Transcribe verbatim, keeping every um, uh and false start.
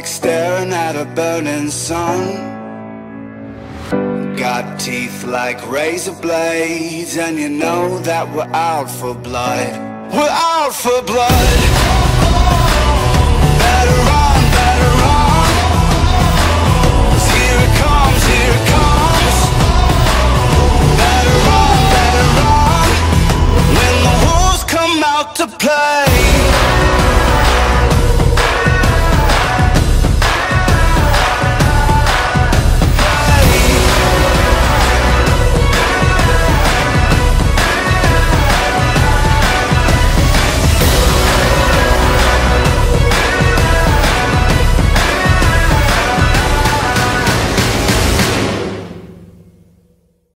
Staring at a burning sun. Got teeth like razor blades, and you know that we're out for blood. We're out for blood.